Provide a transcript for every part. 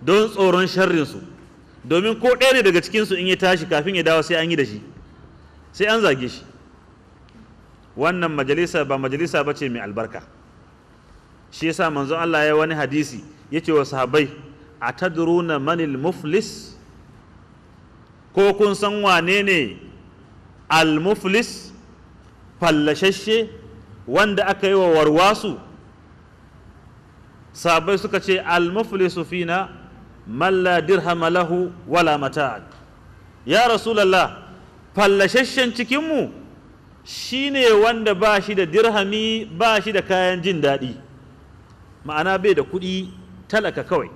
Don tsoron sharrinsu, domin ko ɗaya ne daga cikinsu in ya tashi kafin ya dawo sai an yi da shi, sai an zage shi. Wannan majalisa ba majalisa ba ce mai albarka. Shi yasa manzon Allah ya wani hadisi ya ce wa sahabbai, atadruna manil muflis? Ko kun san wane ne al-muflis, fallashashe wanda aka yi wa warwasu? Sahabbai suka ce al-muflisu fina man la dirhama lahu wala mata'. Ya Rasulullah, fallashashen cikinmu shine wanda ba shi da dirhami, ba shi da kayan jin daɗi, ma'ana bai da kuɗi, talaka kawai,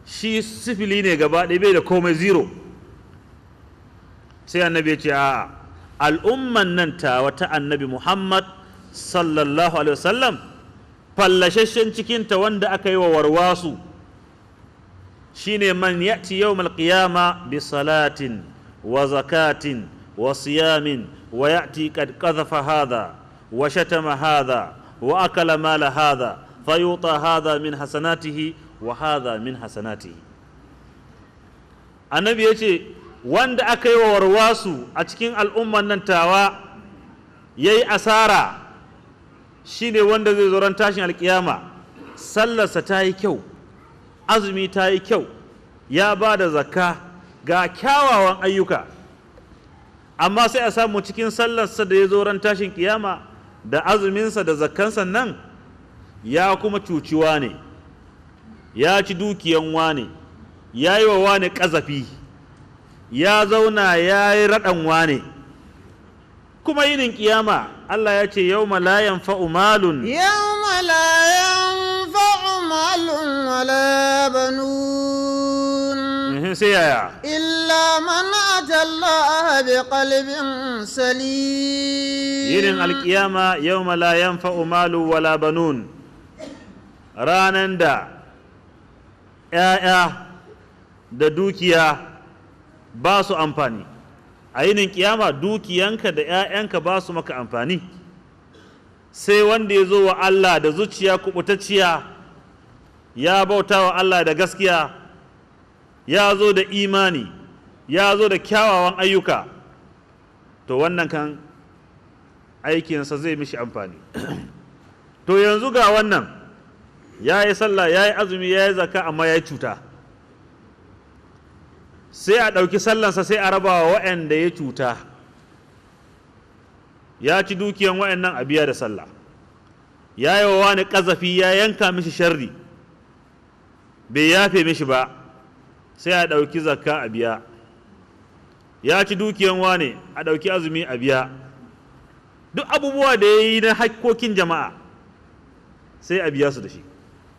shi sifili ne gaba ɗaya, bai da komai, zero. Sai annabi ya ce a'a, al'umman nan ta wata annabi Muhammad sallallahu alaihi wasallam, fallashashen cikinta wanda aka yi wa warwasu shine man ya'ti yawmal qiyama bi salatin wa zakatin wa siyamin wa ya'ti qad qadhafa hadha wa shatama hadha wa akala mala hadha fayuta hadha min hasanatihi wa hadha min hasanatihi. Annabi ya ce wanda aka yi wa warwasu a cikin al'umman nan tawa yayi asara shine wanda zai zo ran tashin alkiyama, sallarsa ta yi kyau, azumi ta yi kyau, ya ba da zakka, ga kyawawan ayyuka, amma sai a samu cikin sallarsa da ya zo ran tashin kiyama da azuminsa da zakkansa nan ya kuma cuci wane, ya ci dukiyan wane, ya yi wa wane ƙazafi, ya zauna ya yi raɗan wane. Kuma yinin kiyama Allah ya ce yawma la yanfa'u malun, yawma la yanfa'u malun wala banun, sai yaya, illa man ata Allah bi qalbin salim. Yinin alkiyama yawma la yanfa'u malu wala banun, ranan da ‘ya'ya da dukiya ba su amfani. A yinin kiyama dukiyanka da ‘ya'yanka ba su maka amfani, sai wanda ya zo wa Allah da zuciya kubutacciya, ya bauta wa Allah da gaskiya, ya zo da imani, ya zo da kyawawan ayyuka, to wannan kan aikinsa zai mishi amfani. To yanzu ga wannan ya yi sallah, ya yi azumi, ya yi zakka, amma ya yi cuta. Sai a ɗauki sallansa sai a raba wa waɗanda ya cuta, ya ci dukiyan waɗannan a biya da sallah, ya yi wa wani ƙazafi, ya yanka mishi sharri, bai yafe mishi ba, sai a ɗauki zakka a biya. Ya ci dukiyan wane, a ɗauki azumi a biya. Duk abubuwa da ya yi na hakkokin jama'a sai a biya su da shi.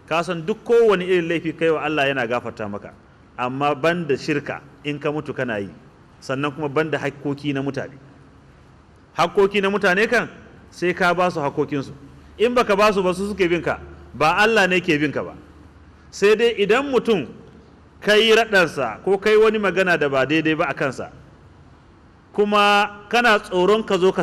Ka san duk kowane irin laifi kai wa Allah yana gafarta maka, amma banda shirka in ka mutu kana yi, sannan kuma banda hakkoki na mutane. Hakkoki na mutane kan sai ka ba su hakkokinsu, in baka ba su ba su suke binka, ba Allah ne ke binka ba. Sai dai idan mutum kai raɗarsa ko kai wani magana da ba daidai ba a kansa, kuma kana tsoron ka zo ka